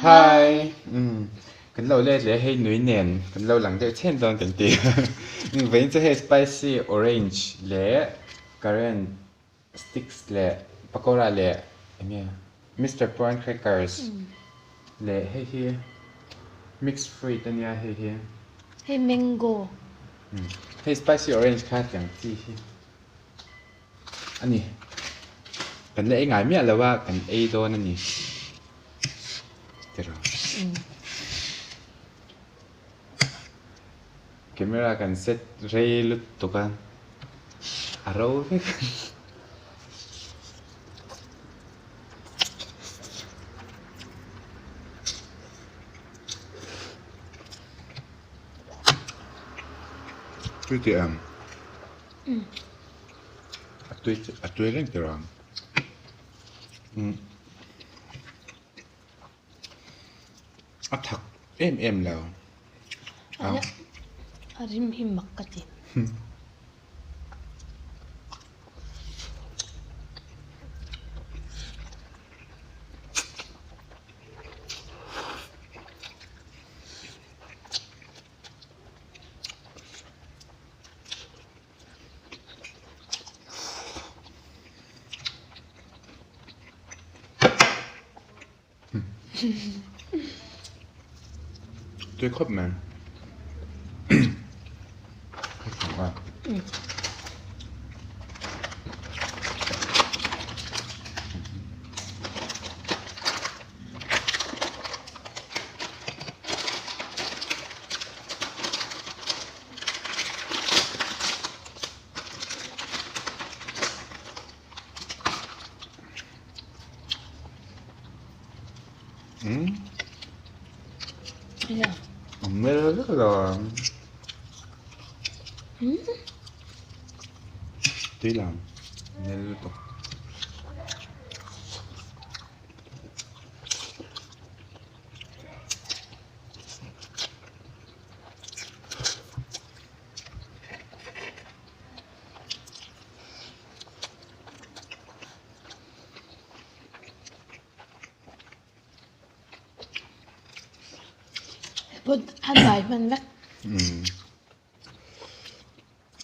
Hi umm kan lo let leh hei nui nen kan lo lang deuh chhen dawn kan ti vawiin chu hei spicy orange leh current sticks leh pakora leh eng nge Mister Prawn crackers leh hei hi mixed fruit ania hei hi. Hei mango. Hei spicy orange kha tiang chi hi. A ni. Kan la ei ngai miah lo a, kan ei dawn a ni. Tiraw. Camera kan set rei lutuk a, a ro vek. Chuti ang. A tui a tui reng tawh ang. Umm a thak em em lo a. A rim hi mak ka ti. Tui khawp mai. A mel vek lo ang. Tui lam mel lutuk. A dai hman vek.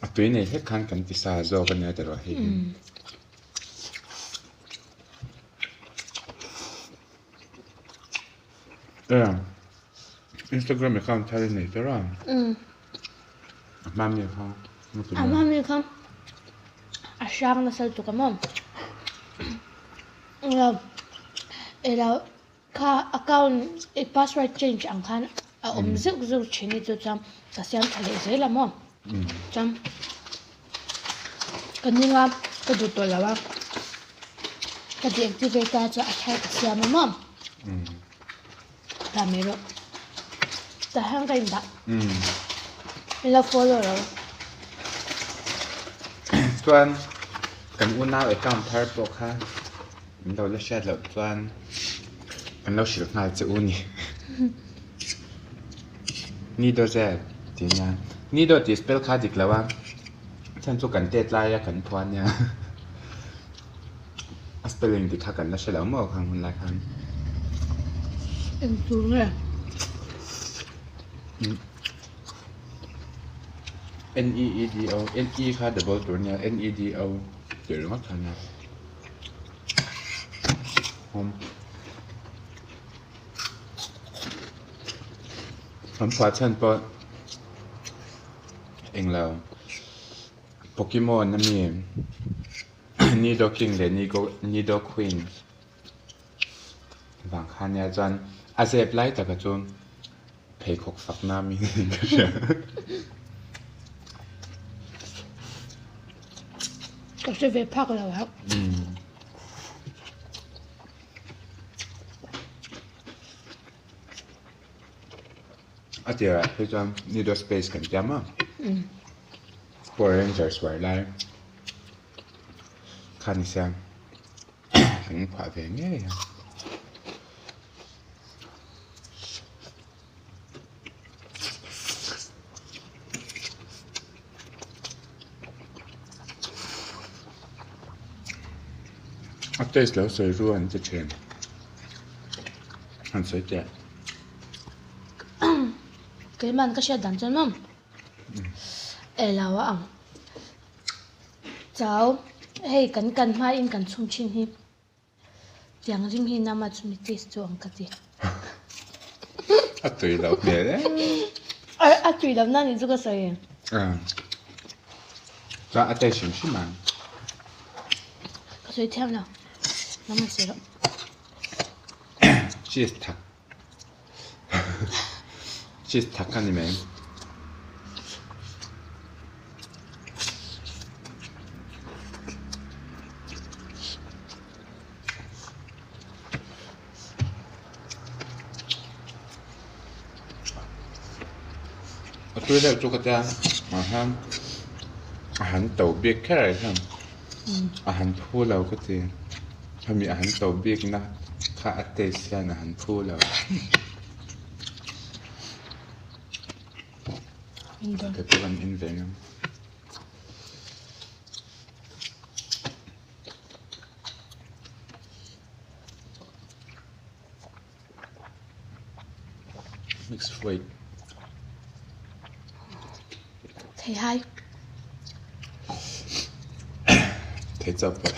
A tui nei hlek khan kan ti sa zawk a nia tiraw hei hi. Instagram account thar i nei tawh a? A hma mi kha. A hma mi kha a hrang nasa lutuk a maw? Elo kha account i password change ang khan a awm zeuh zeuh thin hi chu chuan ka siam tha leh zel a maw? Chuan ka ning a ka duh tawh lo a ka deactivate a chuan a thar ka siam a maw? Dah mai rawh. Tah hian ka indah. Min lo follow lo. Chuan kan unau account thar pawh kha min lo la hriat loh chuan kan lo hrilh nghal che u ni. Nido zet tih nia. Nido tih spell kha dik lo a, chhan chu kan tet laia kan phuah nia. A spelling dik kha kan la hre lo maw khang hun lai khan. Eng tur nge? N E E D O N E kha double tur nia N E D O tih ringawt kha nia. Hum. Kan phuah chhan pawh englo Pokemon ami. Nido King leh Nido Queen vang kha nia chuan a zep lai taka chu pheikhawk fakna a mi niin ka hria. Ka hre ve phak lo a. A tirah phei chuan Nido Space kan tiam a. Power Rangers uar lai. Kha ni sia kan phuah ve ngei a. A taste lo sawi ru an ti thin. Han sawi teh. Keimah ka hriat dan chuan maw elo a ang. Chau hei kan kan hmain kan chhum thin hi tiang ring hi nama chumi taste chu ang ka ti. A tui loh hmel e. A tui loh na nih chu ka sawi. Chuan a taste hrim hrim ang. Ka sawi thiam lo. Nama sawi loh. Cheese thak. Cheese thak a ni mai. A tui deuh chu ka tia ah hian a han to bik kher ah hian a han phu lo ka ti hemi a han to bik na kha a taste hian a han phu lo kei pawh kan in ve ngam. Mix fruit. Thei hai. Thei chap pawh.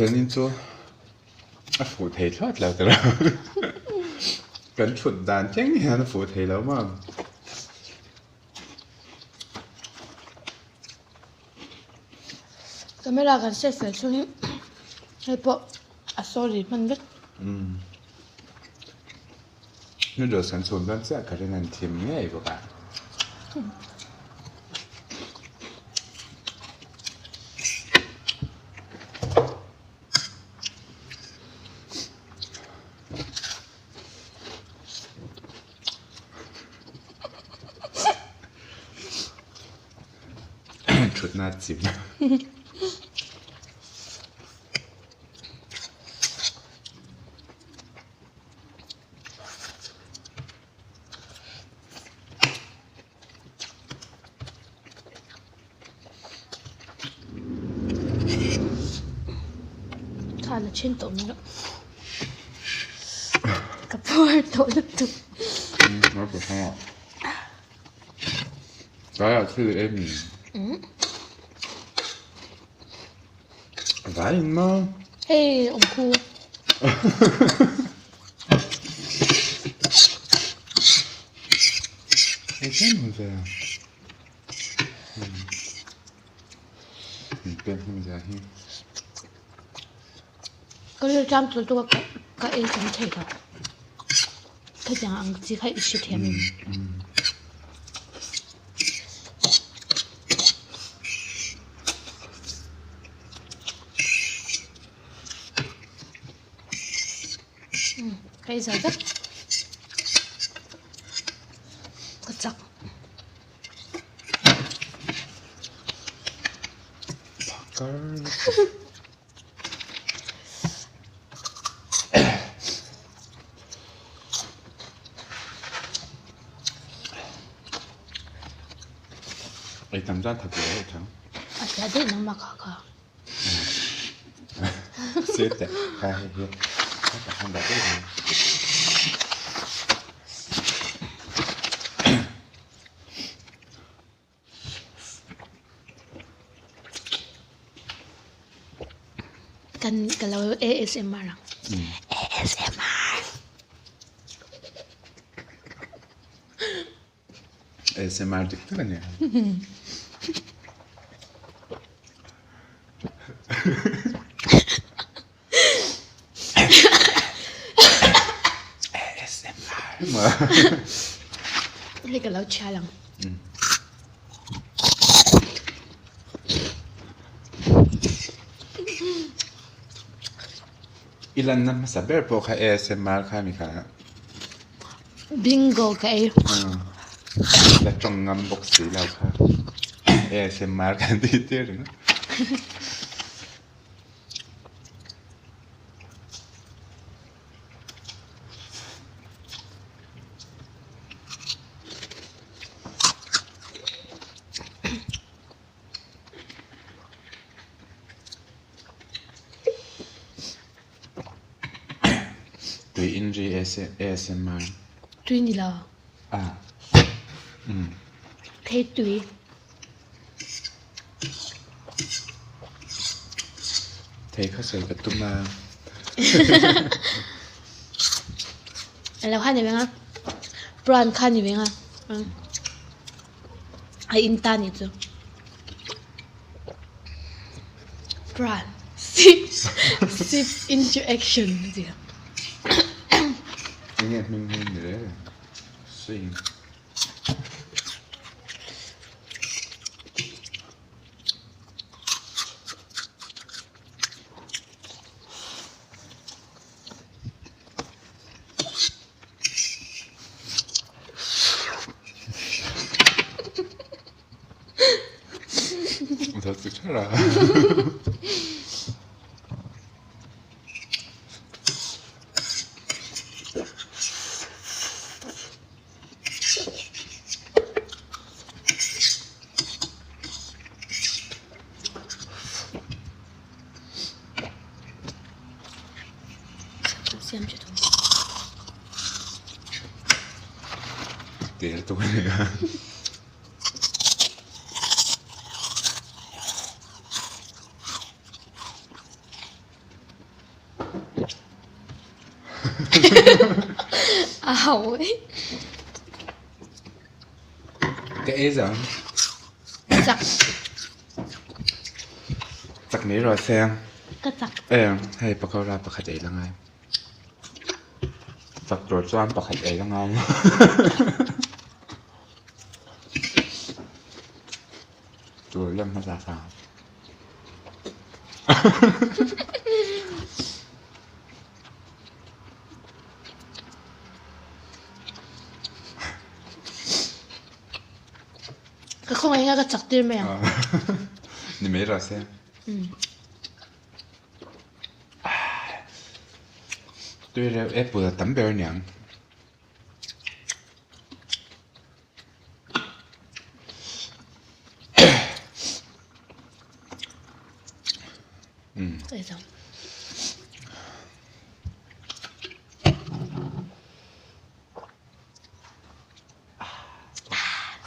Zanin chu a fuh thei thlawt lo ta lo. Kan thut dan thleng hian a fuh thei lo maw? Camera kan set fel chhungin hei pawh a sorry hman vek. Noodles kan chhum dawn chiah ka rin an thim ngei bawk a. Thutna chim. Khan a then tawh mai loh. Ka puar tawh lutuk. Tlaiah thil i ei mi? Vai in maw? Hei awm khu. Hei tlem awm ve a. Min pek hnem zia hi. Ka rilṭam tul tuk a ka ei tam thei lo. Khatiang ang chi kha i hre thiam em? Ka ei zo vek. Ka chak. Phakar. Ei tam zan that ve ho thang. A tia daih nangmah kha kha. Sir te kha hei hi. Ka han dah daih ang. Kan ka lo ASMR ang. ASMR. ASMR dik tak a nia. ASMR. Hei ka lo chhiar ang. I lanna hmasa ber pawh kha ASMR kha mi kha. Bingo ka ei. La tawng ngam bawk si lo kha. ASMR kan tih tir ringawt. Tui in ri ASMR. Tui ni lo. Ah. Um. Thei tui. Thei kha sawi ka tum a. Alo kha ni veng a. Prawn kha ni veng a. A in ta ni chu. Prawn. Sip. Sip into action. Enge hming hi ni reng reng. Swing. Tel tu ania. A ho e. Ka ei zang. Chak. Chak mai rawh se. Ka chak. E hei pakora pakhat ei la ngai. Chak tur chuan pakhat ei la ngai. Tur lem hmasa sa. Ka khawngaih anga ka chak tir mai ang. Ni mai rawh se. Tui reuh apple a tam ber aniang.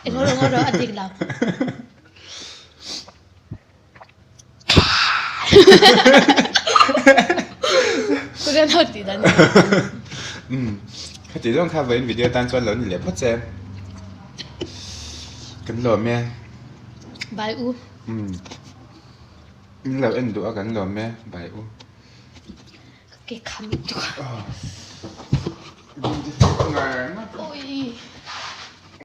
Engawr engawr a dik lo. Korean ho tih dan. Um khati zawng kha vawiin video tan chuan lo ni leh phawt che. Kan lawm e. Bye u. Um in lo en duh a kan lawm e bye u. Ke kham tuk. Oi.